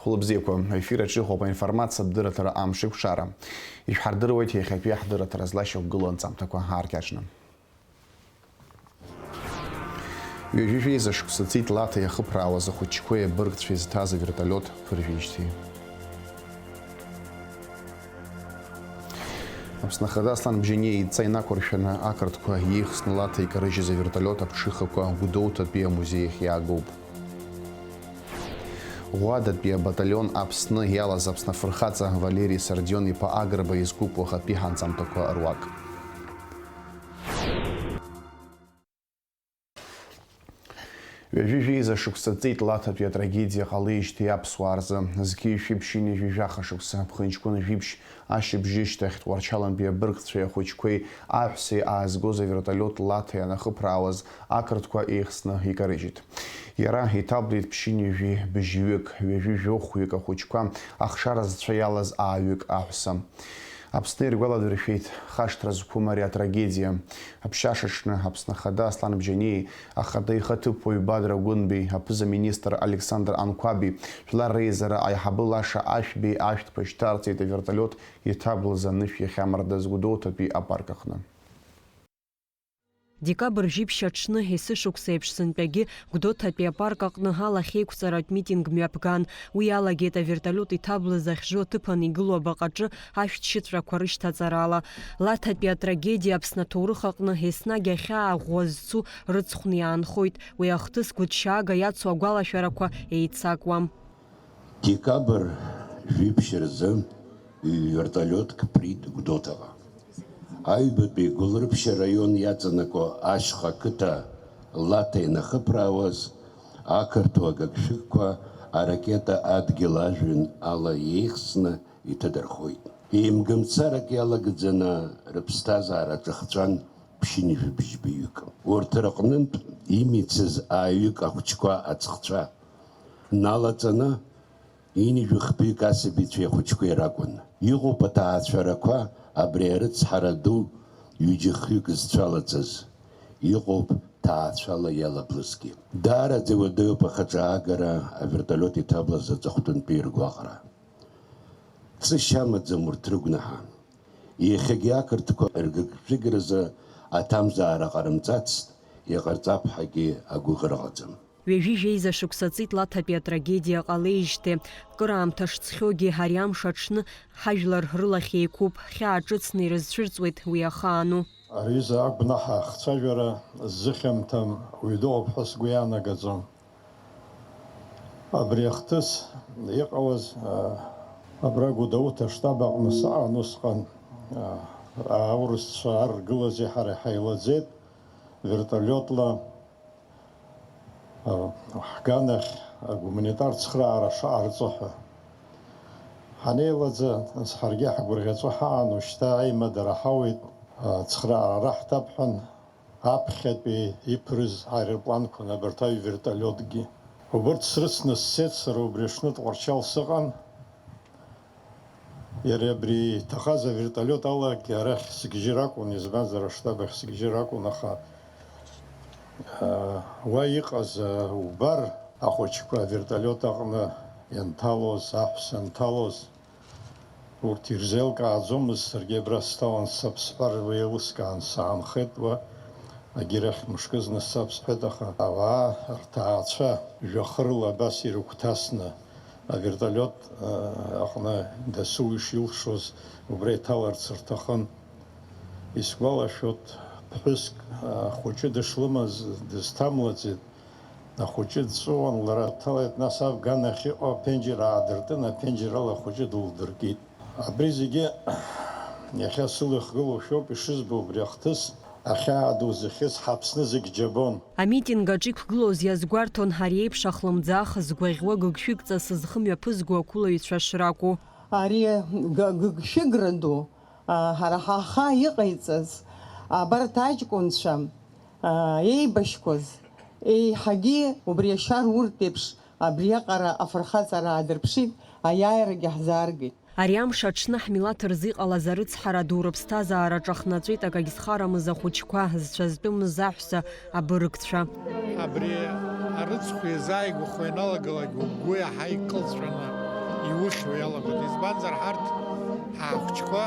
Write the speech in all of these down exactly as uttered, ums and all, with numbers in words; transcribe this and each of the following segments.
Хәылбзиақәа, ефир аҿы иҟоуп аинформациатә дырраҭара Амш еиқәшара. Ишәҳардыруеит иахьатәи ҳдырраҭара злашьақәгылоу анҵамҭақәа ааркьаҿны. Ҩажәи жәеиза шықәса ҵит Лаҭа иахыԥраауаз ахәыҷқәеи абыргцәеи зҭаз аверталиот ԥыржәижьҭеи. Аԥсны Ахада Аслан Бжьаниа идҵа инақәыршәаны ақырҭқәа иеихсны Лаҭа икарыжьыз аверталиот аԥҽыхақәа Гәдоуҭатәи амузеи ахь иаагоуп. Ӷәадатәи абаталион Аԥсны иалаз Аԥсны афырхаҵа Валери Сардион-иԥа Агрба изкуп уахатәи ҳанҵамҭақәа руак. Ҩажәи жәеиза шықәса ҵит Лаҭатәи атрагедиа ҟалеижьҭеи аԥсуаа рзы. Зқьи шәи ԥшьынҩажәи жәаха шықәса, ԥхынҷкәын жәиԥшь ашьыбжьышьҭахь Тҟәарчалантәи абыргцәеи ахәыҷқәеи аҳәсеи аазгоз аверталиот Лаҭа ианахыԥраауаз, ақырҭқәа еихсны икарыжьит. Иара иҭаблит ԥшьынҩажәи быжьҩык, ҩажәи жәохәҩык ахәыҷқәа, ахшара зцәа иалаз ааҩык аҳәса. Аԥсны иргәаладыршәеит хашҭра зқәым ари атрагедиа. Аԥшьашаҽны Аԥсны Ахада Аслан Бжьаниеи, ахада ихаҭыԥуаҩ Бадра Гәынбеи, аԥыза-министр Александр Анқәаби, Жәлар Реизара аиҳабы Лаша Ашәбеи ашәҭқәа шьҭарҵеит аверталиот иҭаблыз анышә иахьамардаз Гәдоуҭатәи апарк аҟны. Декабр жәиԥшь аҽны, есышықәса еиԥш сынтәагьы, Гәдоуҭатәи апарк аҟны алахьеиқәҵаратә митинг мҩаԥган. Уи иалагеит аверталиот иҭаблыз ахьжу аҭыԥан игылоу абаҟаҿы ашәҭшьыҵәрақәа рышьҭаҵарала. Лаҭатәи атрагедиа Аԥсны аҭоурых аҟны еснагь ахьаа ӷәӷәа зцу рыцхәны иаанхоит. Уи ахҭыс гәыҭшьаага иацу агәалашәарақәа еицакуам. Декабр жәиԥшь рзы ҩ-вертолиотк ԥрит Гәдоуҭаҟа. Аҩбатәи Гәылрыԥшь араион иаҵанакуа ашьха қыҭа Лаҭа инахыԥраауаз, ақырҭуа гыгшәыгқәа аракета адгьыл ажәҩан ала иеихсны иҭадырхоит. Еимгымцарак иалагӡаны рыԥсҭазаара ҿыхҵәан ԥшьынҩажәи быжьбаҩык. Урҭ рыҟнынтә имицыз ааҩык ахәыҷқәа аҵхцәа налаҵаны, ҩынҩажәи хԥаҩык асабицәеи ахәыҷқәеи ракәын. Иҟоуп аҭаацәарақәа абри арыцҳара ду ҩыџьа-хҩык зцәалаҵаз, иҟоуп ҭаацәала иалаблызгьы. Даараӡа иуадаҩуп ахаҿы аагара авертолиот иҭаблыз аҵыхәтәантәи ргәаҟра. Ҵышьа амаӡам урҭ рыгәнаҳа. Иахьагьы ақырҭқәа ргыгшәыгразы аҭамзаара ҟарымҵацт, иҟарҵап ҳәагьы агәыӷра ыҟаӡам. Ҩажәи жәеиза шықәса ҵит Лаҭатәи атрагедиа ҟалеижьҭеи. Кыраамҭа шҵхьоугьы, ари амш аҽны ҳажәлар рылахь еиқәуп, хьаа ҿыцны ирызцәырҵуеит уи ахаану. Ари аҩыза агәнаҳа ахцәажәара ззыхьамҭам уаҩ дыҟоуп ҳәа сгәы иаанагаӡом. Абри ахҭыс иҟалаз, а, абра Гәдоуҭа аштаб аҟны саан усҟан, а, аурысцәа ар ргылази ҳареи ҳаилаӡеит вертолиотла. Ҳганахь агуманитар цхыраара шаҟарҵо ҳәа. Ҳанеилаӡа, нас ҳаргьы ҳгәырӷьаҵәа ҳаан, ушьҭа аимадара ҳауеит, ацхыраара раҳҭап ҳәан, аԥхьатәи иԥырыз аеропланқәа, абарҭ аҩ вертолиотгьы. Убырҭ срыцны сцеит, сара убри аҽны Тҟәарчал сыҟан. Иара абри иҭахаз авертолиот алагьы арахь сгьежьыр акәын, избанзар, аштаб ахь сгьежьыр акәын, аха, аа, уа иҟаз, аа, убар, ахәыҷқәа авертолиот аҟны ианҭалоз, аҳәса анҭалоз, урҭ ирзеилкааӡомызт, саргьы абра сҭалан сцап сҳәар, уеилыскаан саанхеит уа. Агьырахь мышкызны сцап сҳәеит, аха ауаа рҭаацәа жәахырла абас ирыгәҭасны, авертолиот, а, аҟны дасу ишилшоз убра иҭаларц рҭахын. Исгәалашәоит, ԥҳәыск, а, хәыҷы дышлымаз дызҭамлаӡеит. Ахәыҷы дҵәыуан, лара дҭалеит, нас афган ахьыҟоу аԥенџьыр аадыртын, аԥенџьыр ала ахәыҷы дылдыркит. Абри зегьы иахьа сылахгылоушәоуп ишызбо убри ахҭыс, ахьаа ду зыхьыз ҳаԥсны зегь џьабон. Амитинг аҿы иқәгылоз иазгәарҭон ари еиԥш ахлымӡаах згәаӷьуа гыгшәыгҵас зхы мҩаԥызго ақәылаҩцәа шракәу. Ари г-, гыгшәыгра ду, а, ҳара ҳаха иҟаиҵаз, абарҭ аҷкәынцәа, а, еибашьқәаз, еиҳагьы убри ашьа руртә еиԥш абриаҟара афырхаҵара аадырԥшит, аиааирагьы ҳзааргеит. Ари амш аҽны ҳмилаҭ рзы иҟалаз арыцҳара ду рыԥсҭазаара аҿахнаҵәеит акагь зхарамыз ахәыҷқәа, зцәа зтәымыз аҳәса абыргцәа. Абри арыцхә иазааигәахо ианалагалак угәы иаҳа икылҵәаны Иухьуа иалагоит, избанзар ҳарҭ ҳахәыҷқәа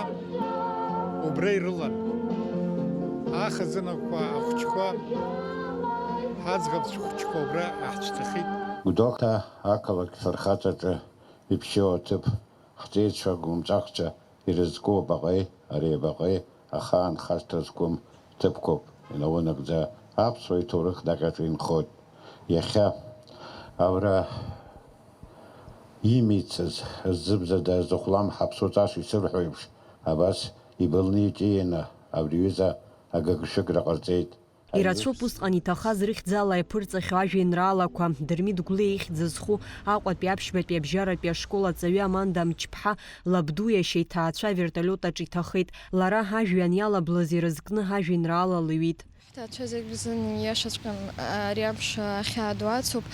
убра ирылан. Ахазынақәа, ахәыҷқәа, ҳаӡӷабцәа хәыҷқәа убра иаҳцәҭахеит. Гәдоуҭа ақалақь фырхаҵаҿы иԥшьоу аҭыԥ, ҳҵеицәа гәымҵәахәцәа ирызку абаҟеи, ари абаҟеи ахаан хашҭра зқәым ҭыԥқәоуп, инаунагӡа аԥсуа иҭоурых даҟьаҿ инхоит. Иахьа абра имицыз зыбзада зыхәлам ҳаԥсуа ҵас исырҳәо еиԥш, абас ибылны иҿианы абри аҩыза агыгшәыгра ҟарҵеит. Ирацәоуп усҟан иҭахаз рыхьӡала иаԥырҵахьоу ажәеинраалақәа. Дырмит Гәлиа ихьӡ зху Аҟәатәи аԥшьбатәи абжьаратәи ашкол аҵаҩы Аманда Мчыԥҳа лабду иашьа иҭаацәа авертолиот аҿы иҭахеит. Лара ажәҩан иалаблыз ирызкны ажәеинраала лыҩит. Ҳҭаацәа зегь рзын ииашаҵәҟьан ари амш ахьаа ду ацуп.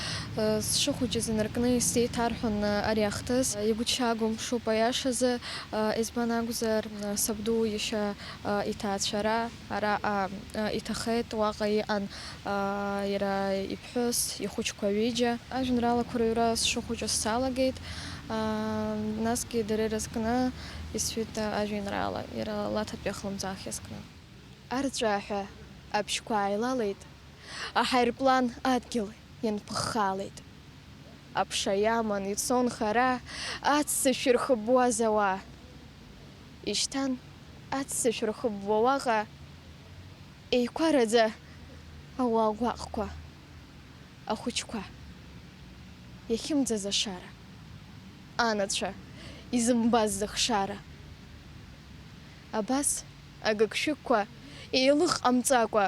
Сшыхәыҷыз инаркны исзеиҭарҳәон ари ахҭыс. Игәыҭшьаагоу мшуп аиашазы, избан акәзар, сабду иашьа иҭаацәара араҟа иҭахеит, уаҟа иҟан иара иԥҳәыс, ихәыҷқәа ҩыџьа. Ажәеинраалақәа рыҩра сшыхәыҷыз салагеит, насгьы дара ирызкны исҩит ажәеинраала, иара Лаҭатәи ахлымӡаах иазкны. Арҵәааҳәа абжьқәа ааилалеит, аҳаирплан адгьыл ианԥыххаалеит. Аԥша иаман ицон хара, аццышә ирхыббуаз ауаа. Ишьҭан аццышә рхыббуа уаҟа еиқәараӡа ауаа гәаҟқәа, ахәыҷқәа. Иахьымӡаз ашара, анацәа изымбаз зыхшара. Абас агыгшәыгқәа еилых ҟамҵакәа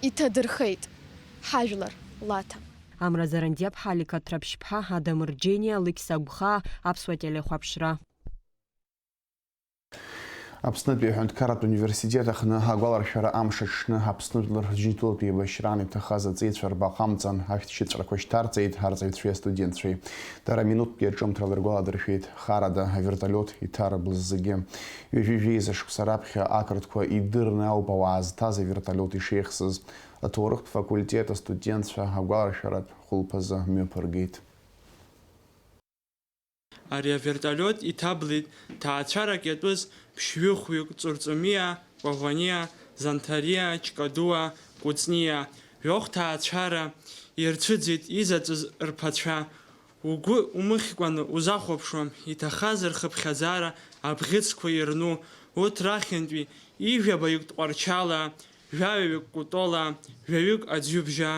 иҭадырхеит ҳажәлар Лаҭа. Амра Зарандиаԥҳа, Алиқа Ҭраԥшьԥҳа, Адам Рџьениа, Алықьса Гәхаа, Аԥсуа телехәаԥшра. Аԥснытәи аҳәынҭқарратә университет аҟны агәаларшәара амш аҽны Аԥсны жәлар рџьынџьтәылатә еибашьраан иҭахаз аҵеицәа рбаҟа амҵан ашәҭшьыҵәрақәа шьҭарҵеит арҵаҩцәеи астудентцәеи. Дара минуҭтәи аҿымҭрала иргәаладыршәеит харада авертолиот иҭарыблыз зегьы. Ҩажәи жәеиза шықәса раԥхьа ақырҭқәа идырны ауп ауаа зҭаз авертолиот ишеихсыз. Аҭоурыхтә факультет астудентцәа агәаларшәаратә хәылԥазы мҩаԥыргеит. Ари авертолиот иҭаблит ҭаацәарак иатәыз ԥшьҩы-хәҩык, Ҵурҵумиа, Кәаӷәаниа, Занҭариа, Чкадуа, Кәыҵниа, жәохә ҭаацәара ирцәыӡит изаҵәыз рԥацәа. Угәы умыхькәаны узахәаԥшуам, иҭахаз рхыԥхьаӡара абӷьыцқәа ирну, урҭ рахьынтәи ҩажәаҩык Тҟәарчала, жәаҩаҩык Кәтола, жәаҩык Аӡҩыбжьа,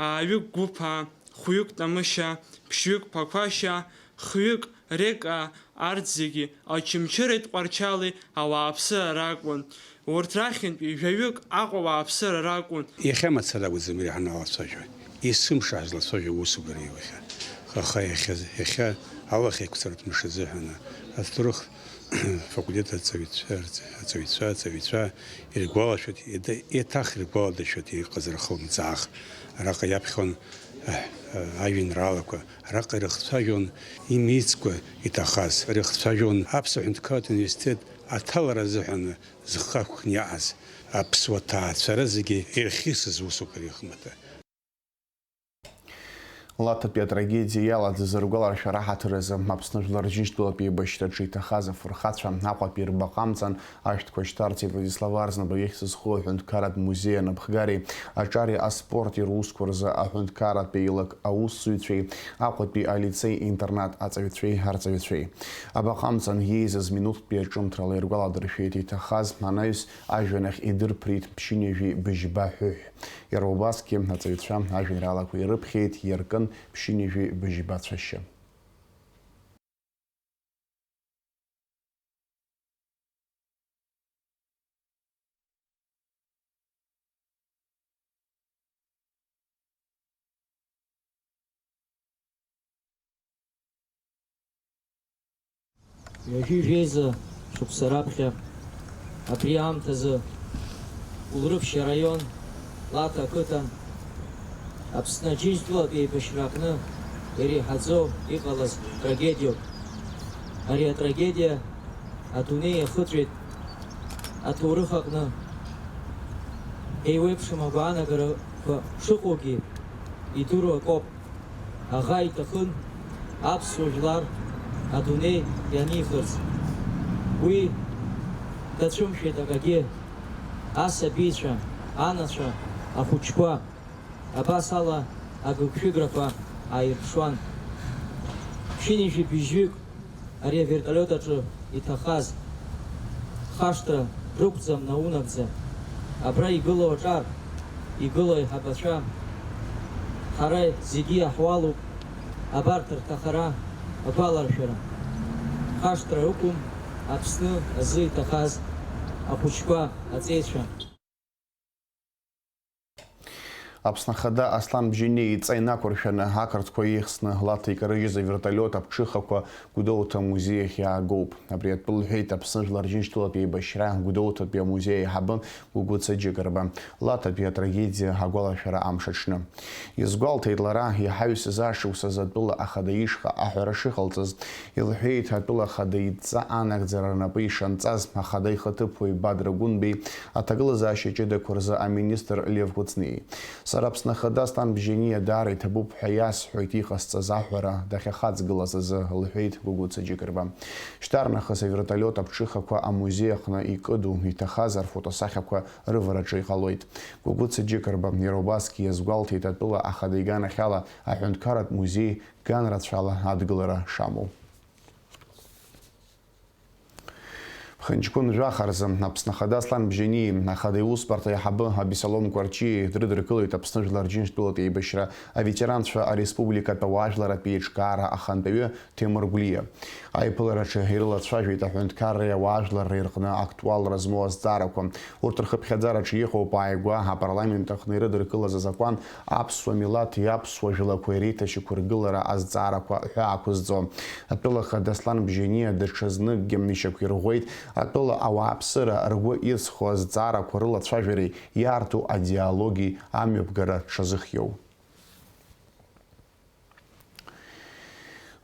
ааҩык Гәыԥаа, хәҩык Тамышьа, ԥшьҩык Ԥақәашьа, хҩык Рекаа, арҭ зегьы Очамчыреи Тҟәарчали ауааԥсыра ракәын. Урҭ рахьынтәи жәаҩык Аҟәа ауааԥсыра ракәын. Иахьа мацара акәӡам ари ҳаналацәажәо. Есымша ҳазлацәажәо усуп ари иахьа. Аха иахьа, иахьа алахь еиқәҵаратә мш азыҳәан аҭоурых факультет аҵаҩцәа, аҵаҩцәа, аҵаҩцәа иргәалашәоит, еиҭа-, еиҭах иргәаладыршәоит иҟаз рхлымӡаах. Араҟа иаԥхьон, аҳ-, ажәеинраалақәа, араҟа ирыхцәажәон имицкәа иҭахаз, ирыхцәажәон Аԥсуа ҳәынҭқарратә университет аҭалара азыҳәан зхы ақәкны иааз аԥсуа ҭаацәара зегьы ирхьысыз усуп ари ахымаҭа. Лаҭатәи атрагедиа иалаӡыз ргәаларшәара ҳаҭыр азы Аԥсны жәлар рџьынџьтәылатә еибашьраҿы иҭахаз афырхацәа Аҟәатәи рбаҟа амҵан ашәҭқәа шьҭарҵеит Владислав Арӡынба ихьӡ зху аҳәынҭқарратә музеи анапхгареи аҿари аспорти русқәа рзы аҳәынҭқарратә еилак аусзуҩцәеи Аҟәатәи алицеи-интернат аҵаҩцәеи арҵаҩцәеи. Абаҟа амҵан иеизаз минуҭтәи аҿымҭрала иргәаладыршәеит иҭахаз анаҩс ажәҩан ахь идырԥрит ԥшьынҩажәи быжьба ҳәыҳә. Иара убасгьы аҵаҩцәа ажәеинраалақәа ирыԥхьеит, иаркын ԥшьынҩажәи быжьба цәашьы. Ҩажәи жәеиза шықәса раԥхьа, абри аамҭазы Гәылрыԥшь араион Лаҭа ақыҭан Аԥсны аџьынџьтәылатә еибашьра аҟны иреиҳаӡоу иҟалаз трагедиоуп. Ари атрагедиа адунеи иахыҵәеит аҭоурых аҟны. Еиуеиԥшым агәаанагарақәа шыҟоугьы идыруа акоуп. Аӷа иҭахын аԥсуа жәлар адунеи ианихырц. Уи дацәымшәеит акагьы. Асабицәа, анацәа, ахәыҷқәа, абас ала агыгшәыграқәа ааирԥшуан. Ԥшьынҩажәи быжьҩык ари авертолиот аҿы иҭахаз хашҭра рықәӡам наунагӡа. Абра игылоу аҿар, игылоу аиҳабацәа, ҳара зегьы иаҳуалуп абарҭ рҭахара, агәаларшәара. Хашҭра рықәым Аԥсны азы иҭахаз ахәыҷқәа, аҵеицәа. Аԥсны Ахада Аслан Бжьаниа иҵа инақәыршәаны, ақырҭқәа еихсны Лаҭа икарыжьыз авертолиот аԥҽыхақәа Гәдоуҭа амузеи ахь иаагоуп. Абри атәы лҳәеит Аԥсны Жәлар Рџьынџьтәылатә еибашьра Гәдоуҭатәи амузеи аиҳабы Гәыгәыца Џьыкырба, Лаҭатәи атрагедиа агәалашәара амш аҽны. Иазгәалҭеит лара, иҳаҩсыз ашықәсазы атәыла ахада ишҟа аҳәара шыҟалҵаз. Илҳәеит атәыла ахада идҵа анагӡара рнапы ишанҵаз ахада ихаҭыԥуаҩ Бадра Гәынбеи, аҭагылазаашьа ҷыдақәа рзы аминистр Лев Кәыҵниеи. Сара Аԥсны Ахада Аслан Бжьаниа даара иҭабуп ҳәа иасҳәоит иҟасҵаз аҳәара дахьахаҵгылаз азы, лҳәеит Гәыгәыца Џьыкырба. Шьҭарнахыс авертолиот аԥҽыхақәа амузеи аҟны икыду, иҭахаз рфотосахьақәа рывараҿы иҟалоит. Гәыгәыца Џьыкырба иара убасгьы иазгәалҭеит атәыла ахада иганахьала аҳәынҭқарратә музеи ганрацәала адгылара шамоу. Ԥхынҷкәын жәаха рзы Аԥсны Ахада Аслан Бжьаниеи Ахада иусбарҭа аиҳабы Абисалом Кәарҷиеи дрыдыркылеит Аԥсны Жәлар Рџьынџьтәылатә еибашьра аветеранцәа ареспубликатә ауаажәларратә еиҿкаара ахантәаҩы Ҭемыр Гәлиа. Аиԥылараҿы ирылацәажәеит аҳәынҭқарреи ауаажәларреи рҟны актуалра змоу азҵаарақәа. Урҭ рхыԥхьаӡараҿы иҟоуп ааигәа апарламент аҟны ирыдыркылаз азакәан аԥсуа милаҭи аԥсуа жәлақәеи реиҭашьақәыргылара азҵаарақәа ҳәа ақәызҵо. Атәылахада Аслан Бжьаниа даҽазныкгьы ишьақәирӷәӷәеит атәыла ауааԥсыра ргәы ирцхо азҵаарақәа рылацәажәареи иаарту адиалоги амҩаԥгара дшазыхиоу.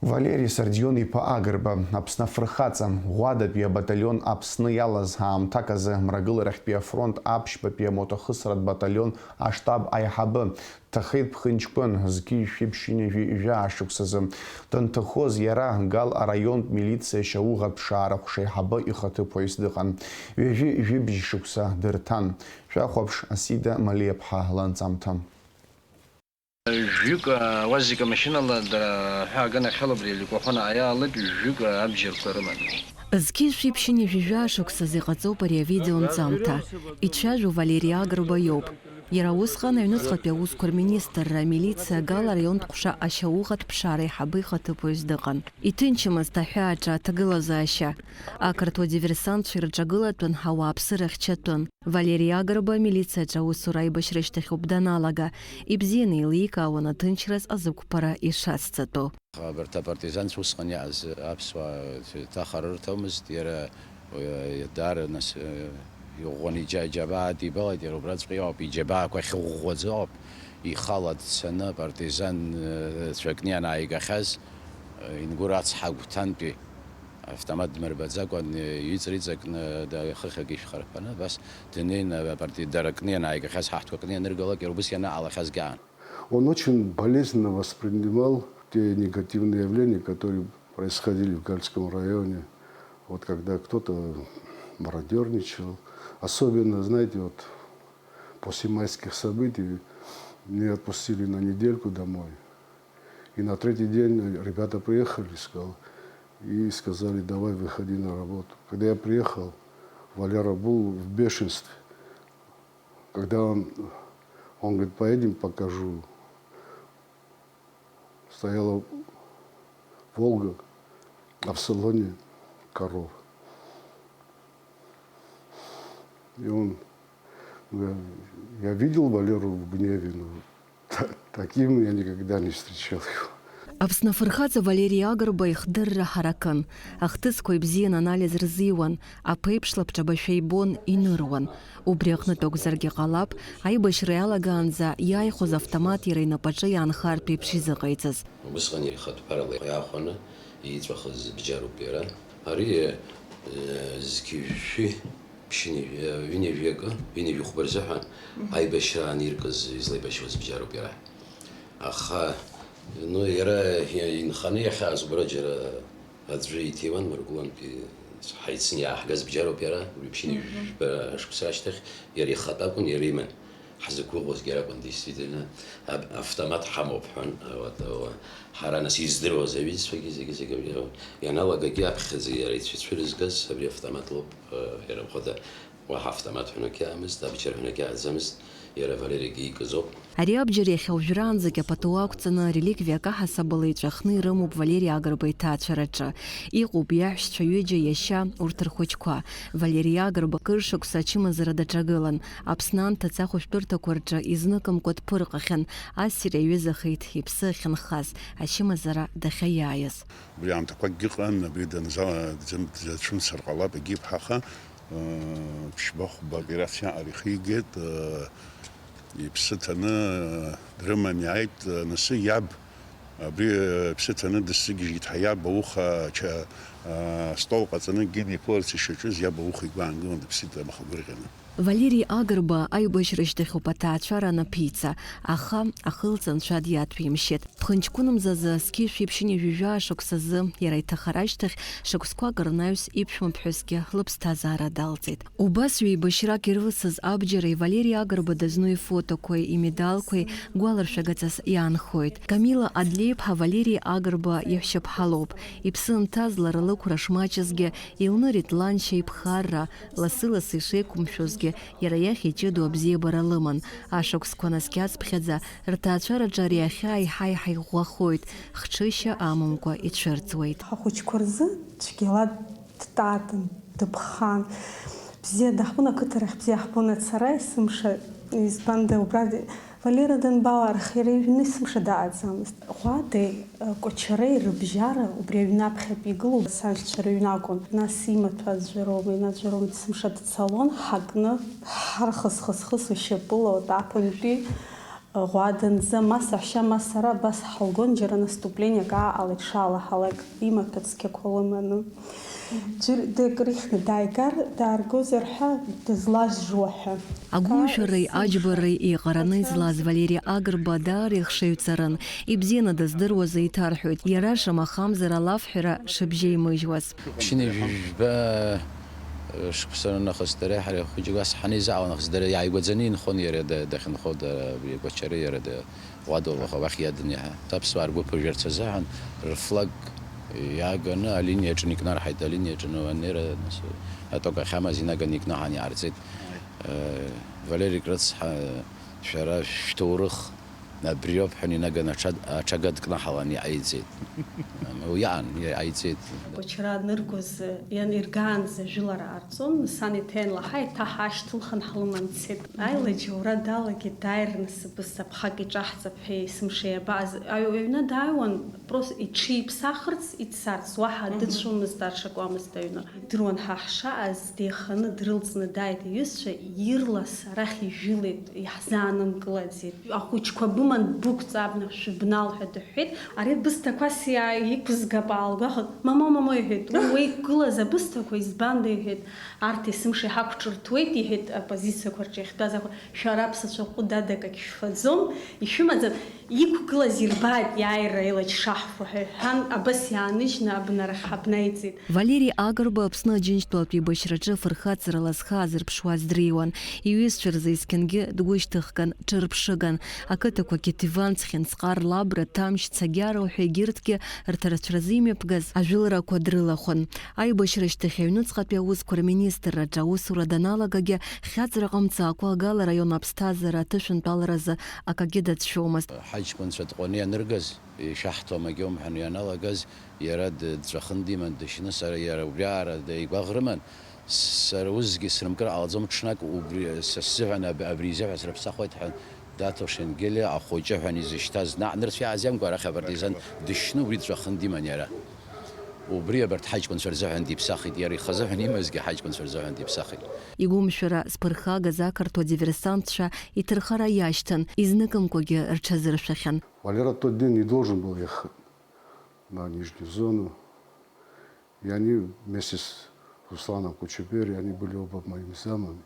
Валери Сардион-иԥа Агрба, Аԥсны афырхаҵа, Ӷәадатәи абаталион Аԥсны иалаз аамҭак азы Мрагыларахьтәи афронт аԥшьбатәи амотохысратә баталион аштаб аиҳабы, дҭахеит ԥхынҷкәын, зқьи жәшәи ԥшьынҩажәи жәаа шықәсазы. Данҭахоз иара Гал араионтә милициа ашьауӷатә ԥшаара ҟәшаеиҳабы ихаҭыԥуаҩс дыҟан. Ҩажәи жәибжь шықәса дырҭан. Шәахәаԥш, Асида Малиаԥҳа ланҵамҭа. Жәҩык, а, УАЗик амашьынала дара ҳәа аганахьала убри аликәахәына аиаалак, жәҩык, а, абџьарқәа рыман. Зқьи жәшәи ԥшьынҩажәи жәаа шықәсазы иҟаҵоуп ари авидео нҵамҭа. Ицәажәо Валери Агрба иоуп. Иара усҟан аҩныҵҟатәи аусқәа рминистрра амилициа Гал араионтә ҟәша ашьауӷатә ԥшаара аиҳабы ихаҭыԥуаҩс дыҟан. Иҭынчымызт аҳәааҿы аҭагылазаашьа. Ақырҭуа диверсантцәа ирҿагылатәын, ауааԥсыра хьчатәын. Валери Агрба амилициаҿы аусура аибашьра ашьҭахьоуп даналага. Ибзианы еиликаауан аҭынчраз азықәԥара ишацҵатәу. Абарҭ апартизанцәа усҟан иааз аԥсуаа ҭаха рырҭомызт, иара, уи, даара нас, э, иӷәӷәаны иџьа-, иџьабаа адибалеит, иара убраҵәҟьа иоуп, иџьабаақәа ахьыӷәӷәаӡо ауп, ихала дцаны апартизан, э, цәакны ианааигахьаз, э, Ингәыр ацҳа агәҭантәи автомат дмырбаӡакәан, э, иҵра иҵакны, да-, хыхьак ишьхарԥаны, абас днеин, апарти-, дара кны ианааигахьаз, ҳаҳҭқәа кны ианыргалак, иара убыс ианаҟалахьазгьы аан. Он очень болезненно воспринимал те негативные явления, которые происходили в Гальском районе. Вот когда кто-то мародёрничал. Особенно, знаете, вот после майских событий меня отпустили на недельку домой. И на третий день ребята приехали, сказал, и сказали: «Давай, выходи на работу». Когда я приехал, Валера был в бешенстве. Когда он, он говорит: «Поедем, покажу». Стояла «Волга», а в салоне коров. И он, я, я видел Валеру в гневе, но та-, таким я никогда не встречал его. Аԥсны афырхаҵа Валери Агрба ихдырра ҳаракын. Ахҭысқәа ибзиан анализ рзиуан, аԥеиԥш лабҿабашәа ибон, иныруан. Убри аҟнытә акәзаргьы ҟалап, аибашьра иалагаанӡа иааихәоз автомат иара инапаҿы иаанхартә еиԥш изыҟаиҵаз. Убысҟан ихатә ԥарала иаахәаны иҵәахыз бџьаруп иара. Ари, э, зқьи жәшәи ԥшьынҩажәи, э, ҩынҩажәи акы, ҩынҩажәи хәба рзыҳәан, мгм, аибашьра аниркыз излаибашьуаз бџьаруп иара. Аха, ну, иара инханы иахьааз убра џьара Аӡәы иҭиуан Маргәылантәи ҳаицны иааҳгаз бџьароуп иара, уи ԥшьынҩажәи жәба шықәса ашьҭахь иара ихатә акәын, иара иман. Ҳзықәгәыӷуазгьы иара акәын, действительно, аб-, автомат ҳамоуп ҳәан, вот, уа, ҳара нас издыруаз аҩызцәагьы зегьы, зегьы абри, ианалагагьы аԥхьаӡа иара ицәицәырызгаз абри автомат лоуп, э, иара мхәыда уаҳа автомат ҳәа акгьы аамызт, абџьар ҳәа акгьы ааӡамызт, иара Валерик иикыз ауп. Ари абџьар иахьа уажәраанӡагь апату ақәҵаны, реликвиак аҳасабала иҵәахны ирымоуп Валери Агрба иҭаацәараҿы. Иҟоуп иаҳәшьцәа ҩыџьа, иашьа, урҭ рхәыҷқәа. Валери Агрба кыр шықәса ачымазара даҿагылан. Аԥсны анҭыҵ ахәышәтәырҭақәа рҿы изныкымкәа дԥырҟахьан, ассир иаҩызахеит иԥсы ахьынхаз, ачымазара дахьаиааиз. Убри аамҭақәакгьы ыҟан, абри данза-, дзым-, дзацәымцар ҟалап, егьиԥҳаха, ыы, ԥшьба-хәба операциа аҟара ихигеит, ыы, иԥсы ҭаны, ыы, дрыман иааит, ыы, анасы иаб, абри, ыы, иԥсы ҭаны дысзыгьежьит ҳәа иаб ауха ача-, ыы, астол ҟаҵаны Гине иԥыларц ишаҿыз иаб ауха игәы аангылан дыԥсит амаха гәырӷьаны. Валери Агрба аибашьра шьҭахьоуп аҭаацәара анаԥиҵа, аха ахылҵ анцәа диаҭәеимшьеит. Ԥхынҷкәынымзазы зқьи жәшәи ԥшьынҩажәи жәаа шықәсазы, иара иҭахара ашьҭахь шықәсқәак рнаҩс иԥшәмаԥҳәысгьы лыԥсҭазаара далҵит. Убас ҩеибашьрак ирылсыз абџьареи Валери Агрба дазну ифотоқәеи имедалқәеи гәаларшәагаҵас иаанхоит. Камила Адлеиԥҳа Валери Агрба иаҳәшьаԥҳа лоуп. Иԥсы нҭаз лара лықәра шмаҷызгьы, илнырит ланшьа иԥхарра, лассы-лассы ишеиқәымшәозгьы, иара иахь иҷыдоу абзиабара лыман. Ашықәсқәа наскьацԥхьаӡа, рҭаацәараҿы ари ахьаа еиҳа-еиҳа иӷәӷәахоит, хҽышьа амамкәа ицәырҵуеит. Ҳахәыҷқәа рзы цәгьала дтатан, дыԥхан. Бзиа даҳбон ақыҭарахь, бзиа ҳбон ацара, есымша, избанда, убра Валера данбаларх, иара ижәны есымша дааӡамызт. Ӷәадеи, э, Кәачареи рыбжьара убри аҩны аԥхьатәи игылоу саншьцәа рыҩны акәын. Нас имаҭәа аӡәыр аума, инаӡәыр аума, есымша дцалон, ҳакны, ҳархысхысхысуа шьапыла, вот, аԥынтәи, э, Ӷәаданӡа, ма саҳәшьа, ма сара абас ҳалгон, џьара наступлениак ааҟалеит шалаҳалак, имаҭәа цқьақәа лыманы. Џьыр-, дык рыхьны дааигар, дааргозар ҳәа дызлажәжәуа ҳәа. Агәымшәареи аџьбареи еиҟараны излаз Валери Агрба даара ихшыҩҵарын, ибзианы дыздыруаз еиҭарҳәоит, иара шамахамзар алафҳәара шыбжьеимыжьуаз. Ԥшьынҩажәи жәба шықәса нахыс дареи ҳареи хәыҷык ас ҳанеизаауа нахыс дара иааигәаӡаны инхон иара да-, дахьынхо да-, абри Кәачареи иара да-, Ладоу аха уахь иадын иаҳа. Аԥсуаа ргәы ԥыжәарц азыҳәан рфлаг иааганы алиниаҿы икнарҳаит, алиниаҿы анеира, нас, аток ахьамаз инаганы икнаҳан иаарҵеит. Э, Валерик рыцҳа, шәара шәҭоурых абриоуп ҳәа инаганы аҽа-, аҽага дкнаҳалан иҟаиҵеит. Уи иаан, иҟаиҵеит. Кәачара аныргоз, ианиргаанӡа жәылара ҟарҵон, сан иҭаиан лаҳа, еиҭа ҳаашьҭылхын ҳлыман дцеит. Аилаџьаура далагеит, дааир нас абыс аԥхак иҿаҳҵап ҳәа есымша иабааз. Аҩ-, аҩны дааиуан, просто иҽиԥсахырц, ицарц, уаҳа дыцәомызт, аҽакуамызт аҩны. Идыруан ҳа ҳшааз, деиханы дрылҵны дааит иҩызцәа, ирлас арахь ижәылеит, иаҳзаанымкылаӡеит. Ахәыҷқәа быман, бықәҵа абна шәыбнал ҳәа дыҳәҳәеит. Ари бысҭақәас иаа-, иқәызгап аалгәахәт, мамоу, мамоу, иҳәеит, уи уеиқәгылаз абысҭақәа избанда, иҳәеит, арҭ есымша иҳақәҿырҭуеит, иҳәеит, апозициақәа рҿы иахьтәаз ахәыҷ, шәара аԥсацәа ҟәыдадак ак шәфаӡом, ишәымаӡам, иқәгылаз ирбааит, иааира илач шаҳфо ҳәа иҳәан, абас иааныжьны абнарахь ҳабнаиҵеит. Валери Агрба Аԥсны Аџьынџьтәылатә еибашьраҿы афырхаҵарала зхы аазырԥшуаз дреиуан. Иҩызцәа рзы есқьынгьы дгәышьҭыхган, ҽырԥшыган. Ақыҭақәа Кьаҭиван, Цхинцҟар, Лабра, Ҭамшь, Цагьара уҳәа егьырҭгьы рҭарацәразы имҩаԥгаз ажәыларақәа дрылахәын. Аибашьра ашьҭахь аҩныҵҟатәи аусқәа рминистрраҿы аусура даналагагьы, хьаҵра ҟамҵакәа Агала раион аԥсҭазаара аҭышәынтәаларазы акагьы дацәшәомызт. Ҳаҷкәынцәа дҟәаны ианыргаз, ишаҳҭом агьоумҳәан ианалагаз, иара д-, дҵәахын диман дышьны, сара иара убриаҟара деигәаӷ рыман. Сара усгьы срымкыр ҟалаӡом, ҽнак убри са сзыҳәан аб-, абри изыҳәа срыԥсахуеит ҳәа, Даҭо Шенгелиа ахәыҷы ҳәа изышьҭаз, наҟ нырцә иааӡамкәа арахь абарҭизан дышьны убри дҵәахын диман иара. Убри абарҭ ҳаҷкәынцәа рзыҳәан диԥсахит, иара ихазыҳәан имазгьы ҳаҷкәынцәа рзыҳәан диԥсахит. Игәымшәара зԥырхагаз ақырҭуа диверсантцәа иҭырхара иашьҭан, изныкымкәагьы рҽазыршәахьан. Валера тот день не должен был ехать на нижнюю зону. И они вместе с Русланом Кучебери, они были оба моими замами,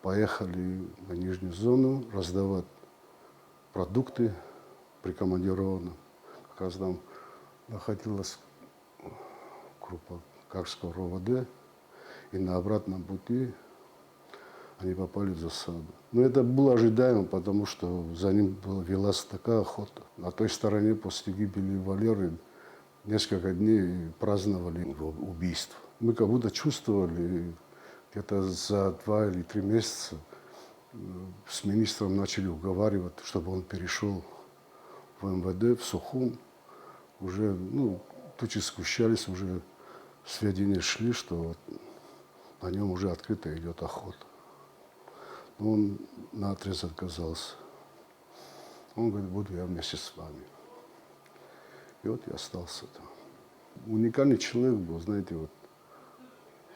поехали на нижнюю зону раздавать продукты прикомандированным. Как раз там находилась группа Карского РОВД, и на обратном пути они попали в засаду. Но это было ожидаемо, потому что за ним была, велась такая охота. На той стороне после гибели Валеры несколько дней праздновали его убийство. Мы как будто чувствовали, где-то за два или три месяца, э, с министром начали уговаривать, чтобы он перешёл в МВД, в Сухум. Уже, ну, тучи сгущались, уже сведения шли, что вот на нём уже открыто идёт охота. Но он наотрез отказался. Он говорит: «Буду я вместе с вами». И вот я остался там. Уникальный человек был, знаете, вот.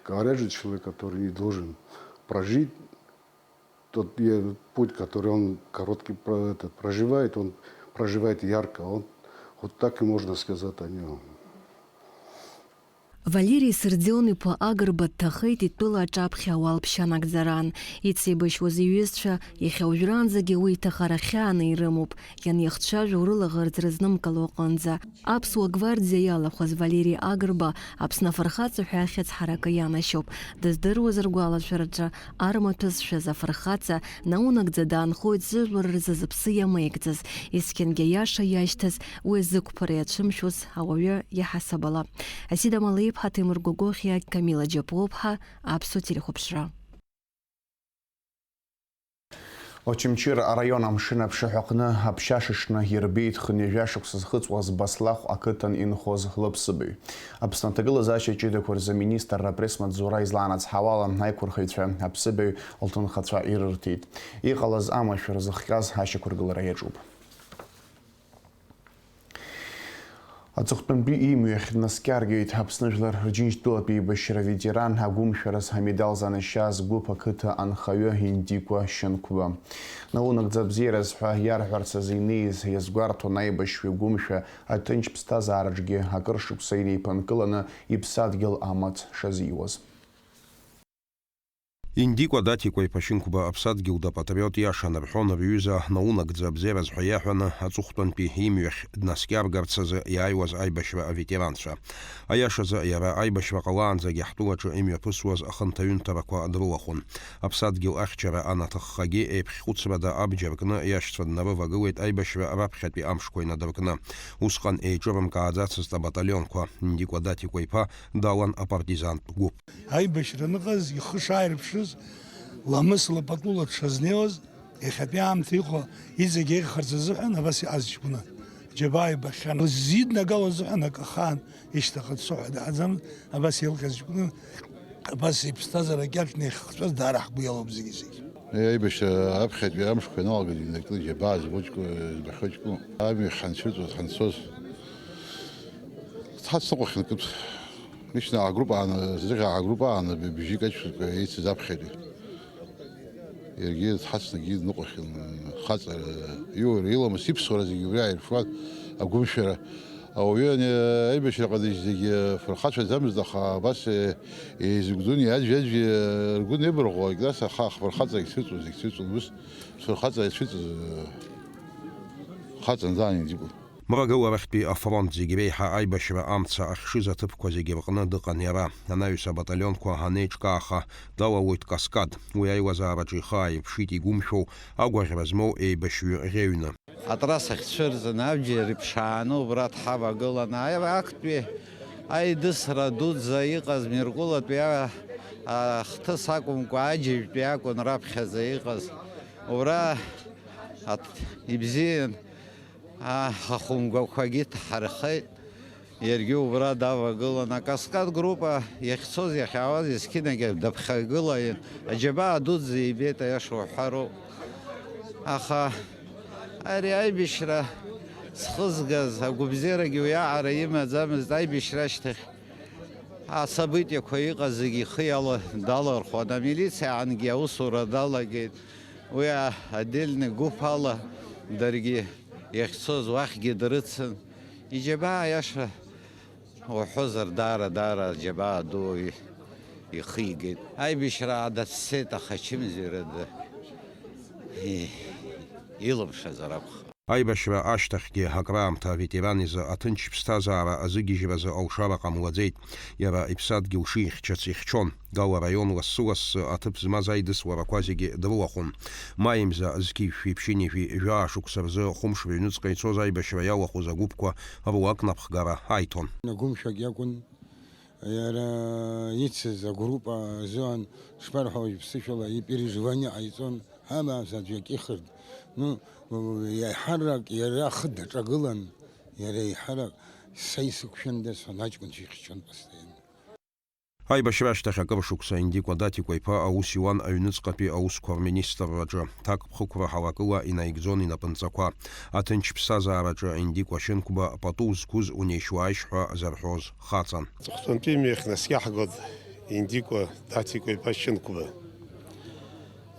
Говорят же, человек, который не должен прожить тот, э, путь, который он короткий про-, этот, проживает, он проживает ярко. Он, вот так и можно сказать о нём. Валери Сырӡион-иԥа Агрба дҭахеит итәыла аҿаԥхьа ауалԥшьа анагӡараан. Ицеибашьуаз иҩызцәа иахьа уажәраанӡагьы уи иҭахара хьааны ирымоуп, ианиахцәажәо рылаӷырӡ рызнымкыло аҟынӡа. Аԥсуа гвардиа иалахәыз Валери Агрба Аԥсны афырхаҵа ҳәа ахьӡ ҳаракы ианашьоуп. Дыздыруаз ргәалашәараҿы армаҭәа зшәыз афырхаҵа наунагӡа даанхоит зыжәлар рзы зыԥсы иамеигӡаз, есқьынгьы аиаша иашьҭаз, уи зықәԥара иацәымшәоз ауаҩы иаҳасабала. Асида Малеиԥҳа, Ҭемыр Гогохиа, Камила Џьапуоԥҳа, Аԥсуа телехәаԥшра. Очамчыра араион амшын аԥшаҳәа аҟны аԥшьа шаҽны ирбеит хынҩажәа шықәса зхыҵуаз Баслахә ақыҭан инхоз лыԥсыбаҩ. Аԥсны аҭагылазаашьа ҷыдақәа рзы аминистрра апресс-маҵзура излаанацҳауала, аиқәырхаҩцәа аԥсыбаҩ лҭынхацәа ирырҭеит. Иҟалаз амашәыр зыхҟьаз ашьақәыргылара иаҿуп. Аҵыхәтәантәи имҩахь днаскьаргеит Аԥсны Жәлар Рџьынџьтәылатә еибашьра аветеран, агәымшәараз амедал занашьаз гәыԥ ақыҭа анхаҩы Индикәа Шьынқәба. Наунагӡа абзиараз ҳәа иарҳәарц азы инеиз иазгәарҭон аибашьҩы гәымшәа аҭынч ԥсҭазаараҿгьы акыр шықәса инеиԥынкыланы иԥсадгьыл амаҵ шазиуаз. Индикәа Даҭикәа-иԥа Шьынқәба аԥсадгьыл дапатриот иашан рҳәон рҩыза наунагӡа абзиараз ҳәа иаҳәаны аҵыхәтәантәи имҩахь днаскьаргарц азы иааиуаз аибашьра аветеранцәа. Аиашазы, иара аибашьра ҟалаанӡагьы ҳтәылаҿы имҩаԥысуаз ахынҭаҩынҭарақәа дрылахәын. Аԥсадгьыл ахьчара анаҭаххагьы, еиԥхьхәыцрада абџьар кны иашьцәа днарывагылеит аибашьра раԥхьатәи амшқәа инадыркны. Усҟан еиҿырымкааӡацызт абаталионқәа. Индикәа Даҭикәа-иԥа далан апартизантә гәыԥ. Аибашьра аныҟаз, ихы шааирԥшыз, ламысла патула дшазнеиуаз, иахьатәи аамҭа иҟоу иҵегь еиӷьхарц азыҳәан абас иҟаз ҷкәны џьабаа ибахьан. Зиднагало азыҳәан акы ахаан ишьҭахыццо ҳәа даҳаӡамызт, абас илҟьаз ҷкәны, абас иԥсҭазаара кьаҿны иахьхҵәаз даара ҳгәы иалоуп зегьы-зегьы. Аибашьра аԥхьатәи амшқәа ианалагаз инаркны џьабаа збо ҷкәын, збахьоу ҷкәын. Амҩа ҳанцәыҵуаз, ҳанцоз, ҳацныҟәахьан ҿыц. Лично агруппа ааны, зыхьаа агруппа ааны б-, бжьык аҷкәынцәа еицыз аԥхьатәи. Иаргьы дҳацны акгьы дныҟәахьан, хаҵа, иура, иламыс, иԥсуара зегьы убри ааирԥшуан, агәымшәара. Ауаҩы ани-, аибашьра ҟадыџь зегьы фырхацәаӡамызт, аха абас, е-, еизыгәдун, иаӡәи-аӡәи ргәы неибарӷәӷәалак, нас аха фырхаҵа ицәыҵуан, зегь цәыҵуан, ус фырхаҵа ицәыҵыз, хаҵан зааин иӡыкәын. Мрагыларахьтәи афронт зегь реиҳа аибашьра амца ахьшыз аҭыԥқәа зегьы рҟны дыҟан иара. Анаҩс абаталионқәа анеиҿкааха, далалоит Каскад. Уи аилазаараҿы ихы ааирԥшит игәымшәоу, агәаӷьра змоу еибашьҩы ӷьеҩны. Атрасса ахьцәырҵын, абџьар иԥшааны убра дҳавагылан, аи-, актәи аидысра дуӡӡа иҟаз Миркәылатәи а-, ахҭыс акәымкәа, Аџьажәтәи акәын раԥхьаӡа иҟаз. Ура аҭ-, ибзиан. Ахәымгақәагьы ҭҳархеит, иаргьы убра давагылан. Акаскад группа иахьцоз, иахьаауаз есқьынагьы даԥхьагылаҩын. Аџьабаа дуӡӡа ибеит, аиаша уҳәароуп. Аха ари аибашьра зхызгаз агәабзиарагьы уиаҟара имаӡамызт. Аибашьра ашьҭахь асабытиақәа иҟаз зегьы ихы иала-, далархәон. Амилициа ангьы аусура далагеит. Уи а-, отдельный гәыԥ ала даргьы иахьцоз уахьгьы дрыцын. Иџьабаа аиаша уҳәозар, даара, даара аџьабаа ду и-, ихигеит. Аибашьра аада дцеит, аха ачымазаҩра ды-, и-, илымшазар акәхап. Аибашьра ашьҭахьгьы акраамҭа аветеран изы аҭынч ԥсҭазаара азыгьежьразы алшара ҟамлаӡеит. Иара иԥсадгьыл шихьчац ихьчон. Гала араион лассы-лассы аҭыԥ змаз аидысларақәа зегьы дрылахәын. Маи мза зқьи жәшәи ԥшьынҩажәи жәаа шықәса рзы хәымш рыҩныҵҟа ицоз аибашьра иалахәыз агәыԥқәа руак напхгара аиҭон. Гәымшәак иакәын. Иара ицыз агруппа азыҳәан, шԥарҳәауеи, ԥсышәала ипереживание ҟаиҵон, ҳамаамзаҵә иакьыхырт. Ну, еиҳарак иара ахы даҿагылан, иара еиҳарак са исықәшәандаз ҳәа аҷкәынцәа ихьчон постоянно. Аибашьра ашьҭахь акыр шықәса Индикәа Даҭикәа иԥа аус иуан аҩныҵҟатәи аусқәа рминистрраҿы. Ҭакԥхықәра ҳалакыла инаигӡон инапынҵақәа. Аҭынч ԥсҭазаараҿы Индикәа Шьынқәба пату зқәыз унеишь-уааишь ҳәа зарҳәоз хаҵан. Аҵыхәтәантәи имҩахь наскьаҳгоит Индикәа Даҭикәа иԥа Шьынқәба.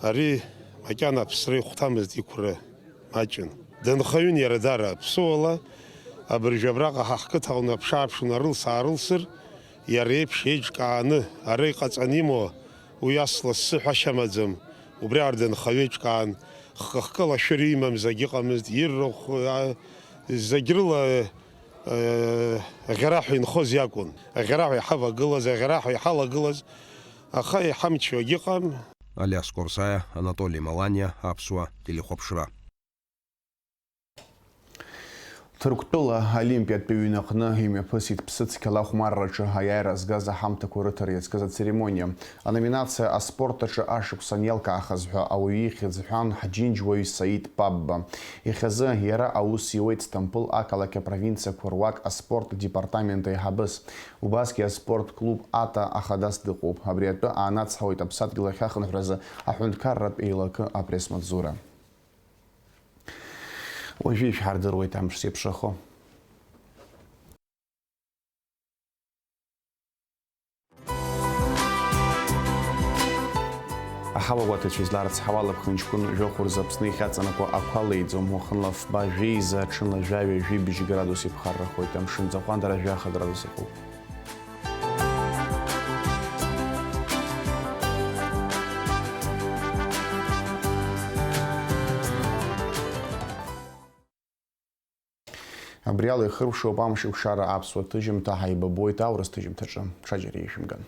Ари макьана аԥсра ихәҭамызт, иқәра маҷын. Дынхаҩын иара даара. Аԥсуала абыржәы абраҟа ҳа ҳқыҭа аҟны аԥшааԥшын арылс-аарылсыр, иара еиԥш еиҿкааны ара иҟаҵаны имоу уи ас лассы ҳәашьа амаӡам. Убри аардынхаҩы еиҿкаан, хкы-хкыла ашәыра имамзаргьы ыҟамызт, ирахә, а, зегь рыла, э, аӷьараҳәа инхоз иакәын. Аӷьараҳәа иҳавагылаз, аӷьараҳәа иҳалагылаз, аха иҳамчуагь ыҟам. Алиас Корсаиа, Анатоли Маланиа, Аԥсуа телехәаԥшра. Ҭырқәтәыла Олимпиатәи аҩны аҟны имҩаԥысит ԥсыцқьала ахәмарраҿы аиааира згаз аҳамҭақәа рыҭара иазкыз ацеремониа. Аноминациа аспорт аҿы ашықәсан иалкаахаз ҳәа ауаҩы ихьӡ ҳәан ҳџьынџьуаҩ Саид Пабба. Иахьазы иара аус иуеит Сҭампыл ақалақь апровинциақәа руак аспорт департамент аиҳабыс. Убасгьы аспорт клуб Ата ахадас дыҟоуп. Абри атәы аанацҳауеит аԥсадгьыл ахьахынҳәразы аҳәынҭқарратә еилакы апресс-маҵзура. Уажәы ишәҳардыруеит амш зеиԥшрахо. Аҳауагәаҭацәа изларыцҳауа алаԥхынҷкәын жәохә рзы Аԥсны ихьаҵанакуа ақәа леиӡом, уахынла фба жәеиза, аҽынла жәаҩа жәибжь градус иԥхаррахоит, амшын ӡахәа дара жәаха градус иҟоуп. Абри ала ихыркәшоуп амш еиқәшара аԥсуа ҭыжьымҭа, ҳаибабоит аурыс ҭыжьымҭаҿы, ҽаџьара ишәымган.